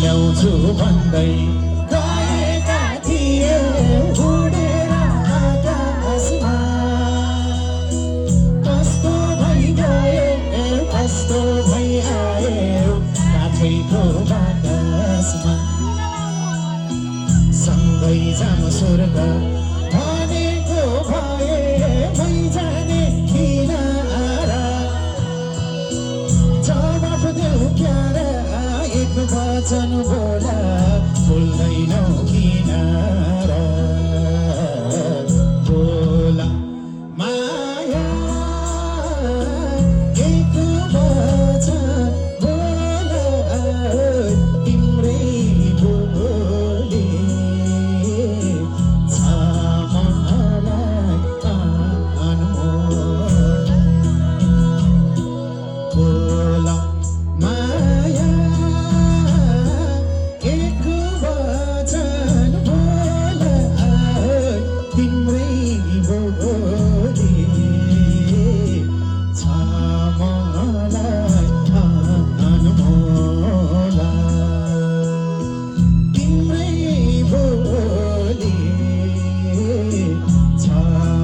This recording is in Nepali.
ल्याउँछु भन्दै गएका थिए उडेर आकाशमा। कस्तो भइगए कस्तो भइआए काठैको बाकसमा। सँगै जाम स्वर्ग भनेको भए मैजाने किनारा। जवाफ देऊ क्यारा एक वचन बोला बोल्दैनौ किनारा।